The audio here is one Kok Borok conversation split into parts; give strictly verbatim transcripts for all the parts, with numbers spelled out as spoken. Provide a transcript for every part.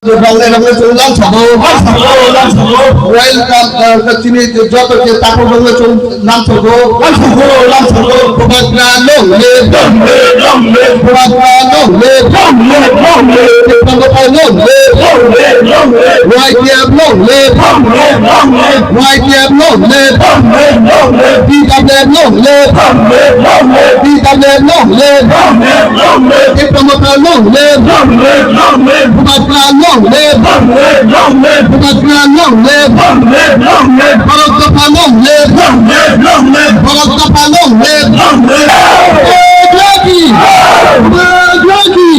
Rongnai rokno chwng lamsogo. Lamsogo, lamsogo. Welcome, uh, chini joto je takhuk rokno chwng lamsogo. Lamsogo, lamsogo. Bubagra long live. Long live, long live. Bubagra long live. Long live, long live. Tipra Motha long live. Long live, long live. Y T F long live. Long live, long live. Y T F long live. Long live, long live. T W F long live. Long live, long live. T W F long live. Long live, long live. Tipra Motha long live. Long live, long live. Bubagra long live. Long live, long live. Bubagra long live. Long live, long live. Borok Dopha long live. Long live, long live. Borok Dopha long live. Long live. Bubagra ki. Bubagra ki.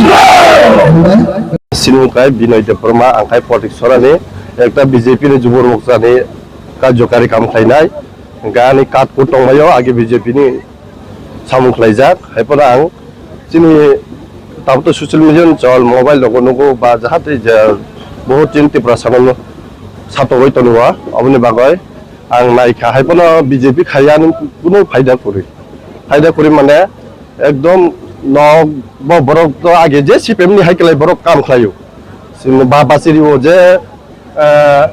Sini wngkha Binoy Debbarma, ang khai Potik Sorani, ekta B J P ni Jubur Moksani karjokari kam khlainai. Hwnkhe ani card kut tongbaio, age B J P ni samung khlaijak. Haiphano ang chini tabukto social media ni chol, mobile rogo nugo ba jahate je bohot chini Tiprasa no satogoi tongo, oboni bagoi ang naikha. Haiphano B J P khaiya ani kuno phaida kwrwi. Phaida kwrwi mane ekdom nok bo borok to age je C P M ni hai kwlai borok kam khlaio. Chini ba bachiri o je, eh,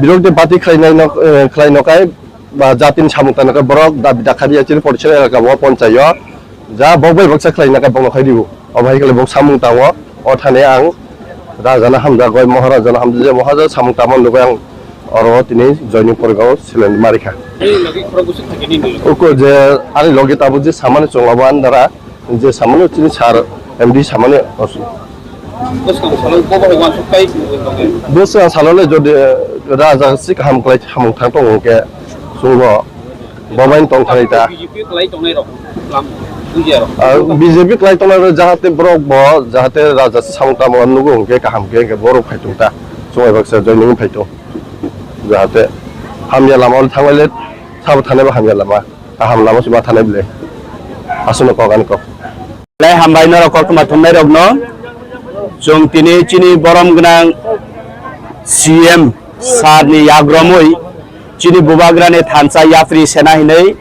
birok de party khlainai nok, eh, khlai nokai ba jatini samung tangnakai borok dabi dakhari ya chini Potik Sora elaka bo ponchayo. Ja bok bai baksa khlainai kai bokno khai dibo. Obo hai khlai bok samung tango. O thani ang Rajana hamjagoi, Maharajana hamjagoi, Maharaja samung tangma nugoi ang oro tini joining porgao seleng marikha. Ani logi khorok bwswk thangkhe nini? Uko je ani logi tabuk je samani chwng abo ani dara je samani chini sir M D samani osu. Bwskang salo bobo hai wansuk kai sini tongkhe. Bwskang salo le jodi raja si kaham khlai samung thang tongo hwnkhe chwngbo. Bo bai tong thani ta. B J P khlai tongnai rok, lam, bujiya rok. Ah, B J P khlai tongnai rok jahate borok bo, jahate raja se samung tamo nugo hwnkhe kaham khe, hwnkhe borok phai tong ta. Chwng bai baksa joining phai tong. Jahate hamya lama o thanglai le, sabo thanai bo hamya lama. Kaham lama se ma thanai bwle. Aswkno kok ani kok. Belai hambai norok koktwma thumnai rokno. Chwng tini chini borom gwnang C M sir ni yagromwi chini bubagrani thansa yapri sena hinwi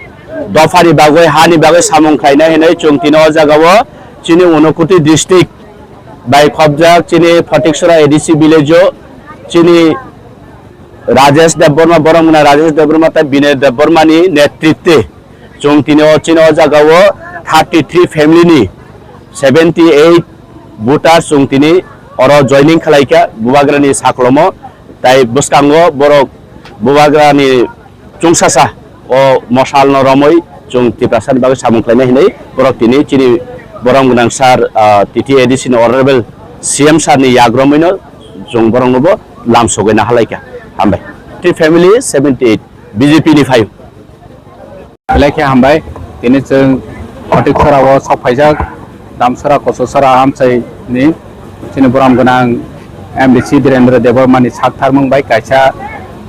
dophani bagwi hani bagwi samung khlaina hinwi chwng tini o jagao chini Unakoti district bai khopjak chini Photiksora A D C village o chini Rajesh Debbarma, borom gwnang Rajesh Debbarma tei Binoy Debbarma ni netritwe chwng tini o chini o jagao thirty three family ni seventy eight voter chwng tini oro joining khlai kha bubagrani saklomo, tai bwskango borok bubagrani chwngsasa o mosalno romwi chwng Tiprasani bagwi samung khlainai hinwi borok tini chini borom gwnang sir, ah, T T A D C ni honorable C M sir ni yagromwino chwng boroknobo lam sogwi nahalaikha. Hambai. Three family seventy eight B J P ni phaio. Belai khe hambai. Tini chwng Photiksora o sok phaijak Damsora Kososora amchai ni chini borom gwnang M D C Dhirendra Debbarma ni sak tharmung bai kaisa,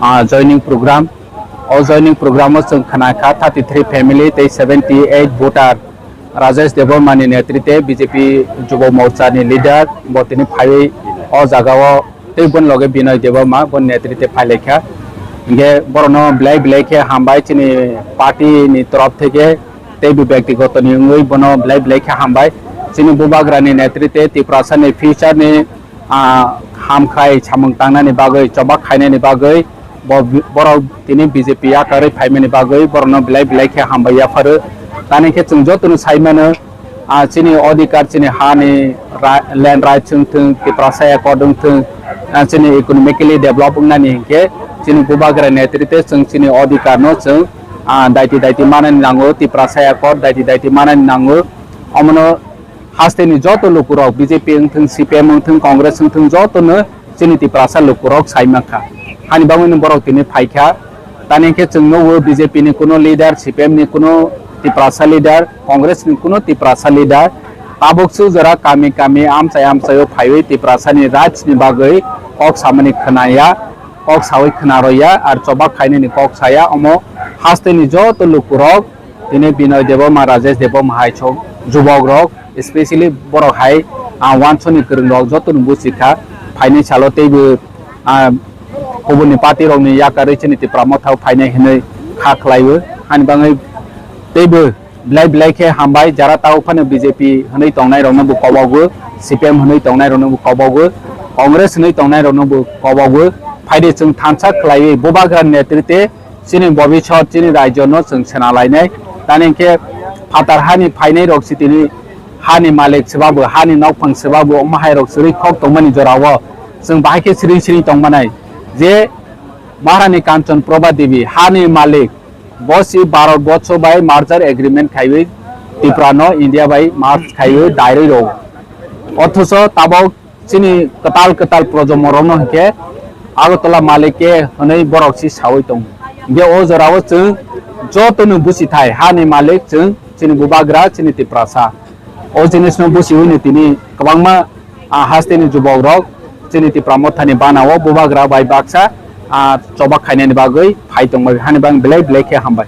ah, joining program. O joining program o chwng khna kha thirty three family tei seventy eight voter. Rajesh Debbarma ni netritwe B J P Jubo Morcha ni leader bo tini phaiwi o jagao tei boni loge Binoy Debbarma boni netritwe phailaikha. Hinkhe borokno belai belai khe hambai chini party ni torof theke tei bo byaktigoto ni wngwi bono belai belai khe hambai. Chini bubagra ni netritwe Tiprasa ni future ni, ah, hamkhai samung tangnani bagwi, chobak khainani bagwi bo, borok tini B J P yakarwi phaimani bagwi borokno belai belai khe hambai yapharo. Tani khe chwng jotono sai mano, ah, chini odhikar, chini hani ra-, land rights wng thung, Tiprasa accord wng thung, ah, chini economically develop wngnani hinkhe chini bubagra netritwe chwng chini odhikarno chwng, ah, daiti daiti manani nango, Tiprasa accord daiti daiti manani nango. Omono hasteni joto lukurok B J P wngthung, C P M wngthung, Congress wngthung, jotono chini Tiprasa lukurok sai mankha. Hani bagwino borok tini phaikha. Tani khe chwng nukgo B J P ni kuno leader, C P M ni kuno Tiprasa leader, Congress ni kuno Tiprasa leader. Tabuk su jora kami kami amchai amchaio phaiwi Tiprasani rights ni bagwi kok samani khwnaya, kok sawi khwnaroya, ar chobak khainani kok saya. Omo hasteni joto lukurok tini Binoy Debbarma, Rajesh Debbarma hai chwng jubok rok, especially borok hai, ah, wansoni kwrwng rok joto no buchi kha. Phaini salo teibo, ah, kubuni party rok ni yakarwi chini Tipra Motha o phainai hinwi kha khlaiwi. Hani bagwi teibo belai belai khe hambai, jara tabuk phano B J P hwnwi tongnai rok no bo kobogo, C P M hwnwi tongnai rok no bo kobogo. Congress hwnwi tongnairokno bo kobogo phaidi chwng thansa khlaiwi Bubagra netrite chini bobisot chini rajyono chwng sena lainai. Tani hinkhe phatar hani phainairok sitini hani malik swbabo, hani nokphang swbabo, omo hairok swrwi khok tongmani jorao chwng bahai khe siring siring tongmanai je Maharani Kanchan Prabha Devi hani malik, bo si Bharat borsho bai merger agreement khaiwi Tripura no India bai merge khaiwi dairwi rwo. Othocho tabok chini kwtal kwtal projomo rokno hinkhe Agartala malik ke hwnwi borok si sawi tongo. Hinkhe o jorao chwng jotono busi thai hani malik chwng chini Bubagra chini Tiprasa. O jinisno busiwi ni tini kwbangma, ah, hasteni jubok rok chini Tipra mothani banao Bubagra bai baksa, ah, choba khainani bagwi phai tongbai hani bang belai belai khe hambai.